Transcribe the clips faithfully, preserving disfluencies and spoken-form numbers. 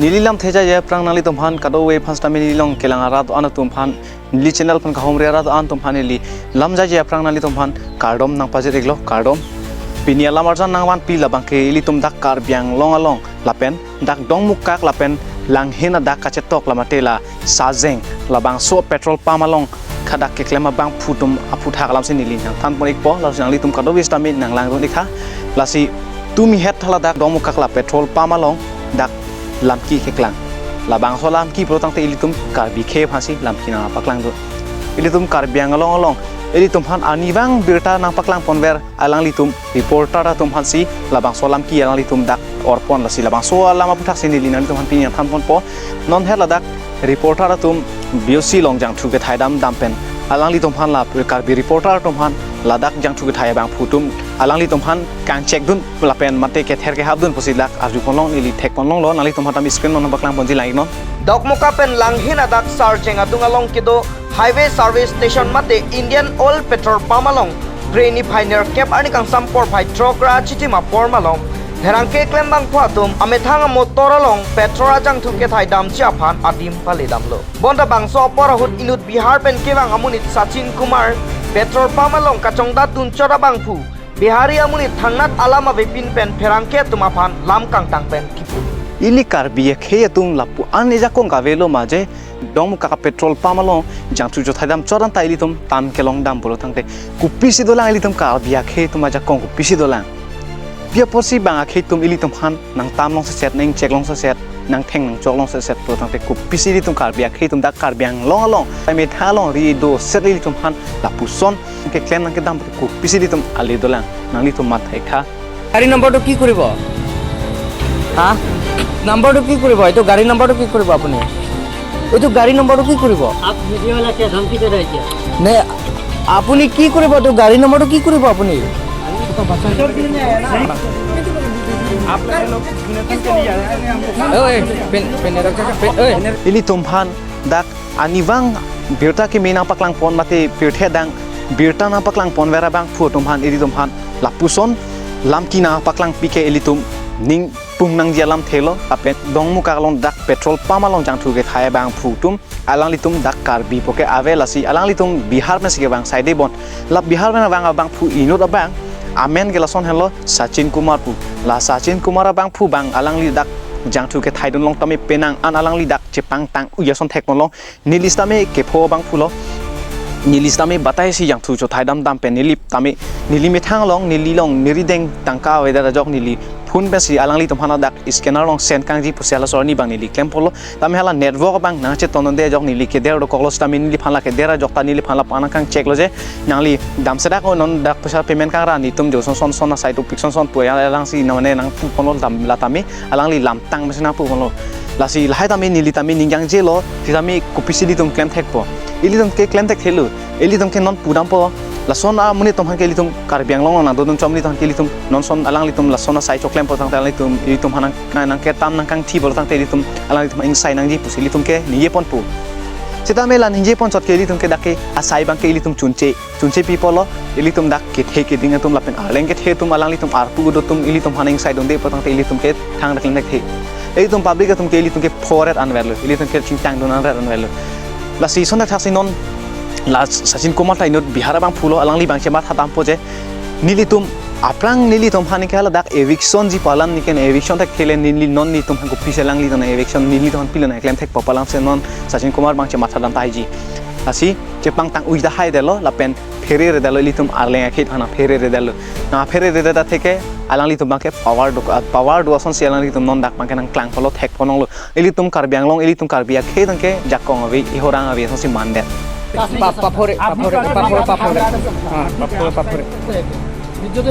Neli lamthe jaje aphrang nanglitumphan kadokave aphan sitame neli along kelang arat atum aphan, neli channel aphan kahumri arat atum aphan neli lam jaje aphrang nanglitumphan kardom nangpajir-iklo, kardom. Pini alam arjan nangvanpi labangke ilitum dak Karbi Anglong along lapen dak Dongmukak lapen Langhin adak kachetok lamate la Sajeng labangso petrol pump along hadak keklem abangphu atum aphuthak alamsi neli nangthanpon-ikpo, lasi nanglitum kadokave sitame nanglangdun-iktha. Lasi tumihet haladak Dongmukak la petrol pump along dak lamki keklang. Labangso lamki pulo tangte ilitum Karbi akhei aphansi lamki nangpaklangdun. Ilitum Karbi Anglong along ilitum aphan arnivang birta nangpaklangponver alanglitum reporter atum aphansi labangso lamki alanglitum dak orpon, lasi labangso alam aphuthaksi neli nanglitum aphan pini nangthanponpo. Non haladak reporter atum B O C along jangthu kethai dam dam pen alanglitum aphan la Karbi reporter atum aphan ladak jangthu kethai abangphu atum alanglitum aphan kangchekdun lapen mate kether kehapdun pusi dak arjuponlong, neli thekponlonglo, nanglitum aphan tame screen along nangpaklangponji lang-iknon. Dongmukak pen Langhin adak Sajeng adung along kedo Highway Service Station mate Indian Oil petrol pump along Phre niphai nerkep arni kangsam porphai throk ra chitim apor malom pherangke klembangphu atum amethang amotor along petrol ajangthu kethai damji aphan adim paledamlo. Bonta bangso apor ahut inut Bihar pen kevang amonit Sachin Kumar petrol pump along kachongdatdun chot abangphu Bihari amonit thangnat alam avepin pen pherangke atum aphan lam kangtang pen kipu. Ili Karbi akhei atum lapu-an ejakong kavelo ma je Dongmukak petrol pump along jangthu chothai dam chot anta ilitum tam kelong dam pulo tangte kopisi dolang, ilitum Karbi akhei atum ajakong kopisi dolang. Pi apotsi bang akhei atum ilitum aphan nangtamlong seset, nangcheklong seset, nangtheng nangchoklong seset pulo tangte kopisi ilitum Karbi akhei atum dak Karbi Anglong along, amethang along ri do set ilitum aphan lapuson keklem nangkedam kopisi ilitum ale dolang, nanglitum matha-iktha. গাড়ী নম্বৰটো কি কৰিব? হা? নম্বৰটো কি কৰিব? এইটো গাড়ী নম্বৰটো কি কৰিব আপুনি? এইটো গাড়ী নম্বৰটো কি কৰিব? आप मीडिया वाला क्या धमकी दे रहे हैं क्या? নে, আপুনি কি কৰিব? এইটো গাড়ী নম্বৰটো কি কৰিব আপুনি? ঐ, ঐ, পেন, পেন, পেন, ঐ। Ilitum aphan dak arnivang birta keme nangpaklangpon mate pirthe adang birta nangpaklangponver abangphu atum aphan ilitum aphan lapuson lamki nangpaklangpi ke ilitum ning pung nangji alamthelo, lapen Dongmukak along dak petrol pump along jangthu kethai abangphu atum alanglitum dak Karbi puke ave, lasi alanglitum Bihar pensi kevang saide bon. La Bihar pen vang abangphu inut abang amen ke lason henlo Sachin Kumar pu. La Sachin Kumar abangphu bang alangli dak jangthu kethaidunlong tame penang an alangli dak chepangtang-oi ason thekponlong. Neli sitame kepho abangphulo. Neli sitame bataisi jangthu chothai dam dam pen neli tame, neli methang along, neli along, neli rideng tangka avedet ajok neli phone pensi alanglitum aphan dak scanner along send kangji pusi halaso arni bang neli klemponlo. Tame hala network abang nangchetonde ajok neli keder dokoklo sitame neliphan la keder ajok ta neliphan lapu-an nangkangcheklo je nangli damsedak o, non dak poisa payment kangra netum jo son son son asai topik son son pu alangsi namane nangpuponlo dam la tame. Alangli lamtang mesen nangpuponlo. Lasi lahai tame neli tame ningjangjelo, sitame kopisi ilitum klemthekpo. Ilitum ke klemthekthelo. Ilitum ke non pudampo. Lason amonit atum aphan ke ilitum Karbi Anglong nangdodun chom ilitum aphan ke ilitum non son alanglitum lason asai choklem pulo tangte alanglitum ilitum aphan nang, nangketam nangkangthi pulo tangte ilitum alanglitum ingsai nangji pusi ilitum ke ningjeponpo. Sitame la ningjepon chot ke ilitum ke dak ke asai abang ke ilitum chunche chunche pi pulo, ilitum dak kethe keding atum lapen arleng kethe atum alanglitum arpu kedo atum ilitum aphan ingsaidunde pulo tangte ilitum ke thang dak lengdek the. Ilitum public atum ke ilitum ke phoret anverlo, ilitum ke chingtangdun anver anverlo. Lasi son dak thaksi non la Sachin Kumar ta inut Bihar abangphulo, alangli bang chematha dampo je nelitum aphrang nelitum aphan ke hala dak eviction ji pu alam nike eviction thekthele neli non nelitum aphan kopisi alanglitum eviction nelitum aphan pilo nangklemthekpo pu alamsi non Sachin Kumar bang chematha dam tahai ji. Lasi chepangtang-oi tahaidetlo lapen phereredetlo ilitum arleng akhei aphan phereredetlo. Nangphereredet atheke alanglitum abang ke power do, power do asonsi alanglitum non dak abang ke nangklangponlo thekponlonglo. Ilitum Karbi Anglong, ilitum Karbi akhei abang ke jakong ave, ihorang ave asonsi mandet. पा-, पापड़ है, पापड़ है, पापड़, पापड़ है। हाँ, पापड़, पापड़ है। वीडियो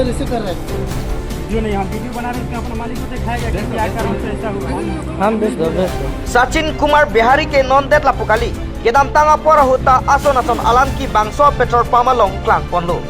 नहीं, हम वीडियो बना रहे हैं, अपना मालिक को दिखाएगा कि क्या कारण से ऐसा हुआ। हम बेच दो, बेच दो। Sachin Kumar Bihari ke non det lapu kali. Kedamtang apor ahut ta ason ason alam ke bangso petrol pump along klangponlo.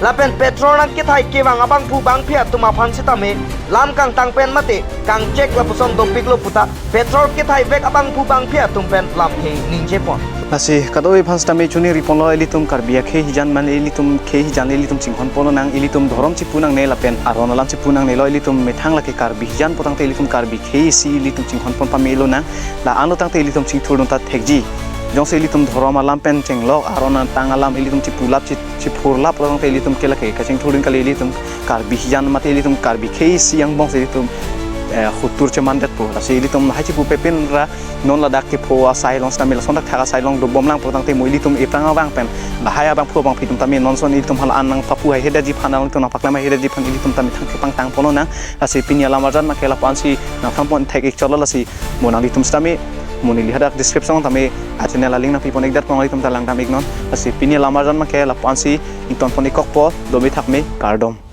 Lapen petrol nangkethai kevang abangphu bangphi atum aphan sitame lam kangtang pen mate kangchek lapuson dopiklo puta petrol kethaivek abangphu bangphi atum pen lamthe ningjepon. Lasi kadokave aphan sitame choningri ponlo, ilitum Karbi akhei hijan mane ilitum khei hijan ilitum chinghon ponlonang, ilitum dhorom chipu nangne lapen aron alam chipu nangnelo, ilitum methang lake Karbi hijan putangte ilitum Karbi khei isi ilitum chinghon pon pamelonang. La-anlo tangte ilitum chingthurdun ta thekji. Jongsi ilitum dhorom alam pen chenglok, aron atang alam ilitum chipulap chi-, chiphurlaplo tangte ilitum ke lake kachingthurdun kali, ilitum Karbi hijan mate ilitum Karbi khei isi angbongsi ilitum, eh, hutur chemandetpo. Lasi ilitum hai chipu pepin ra non ladak kepho asai along sitame lason thakthak asai along dobomlang putangte mo ilitum ephrang abang pen lahai abangphu abangphi atum tame non son ilitum hala-an nangpapu haihedetji aphan, ilitum nangpaklem haihedetji aphan ilitum tame thangkepangtang ponlonang. Lasi pini alam arjan make lapu-ansi nangthan pon thek-ik chotlo. Lasi mo nanglitum sitame mo neli hadak description tame a-channel a-link nangpi pon-ikdet, mo nanglitum ta langdam-iknon. Lasi pini alam arjan make lapu-ansi ington pon-ikkokpo, dome thakme, kardom.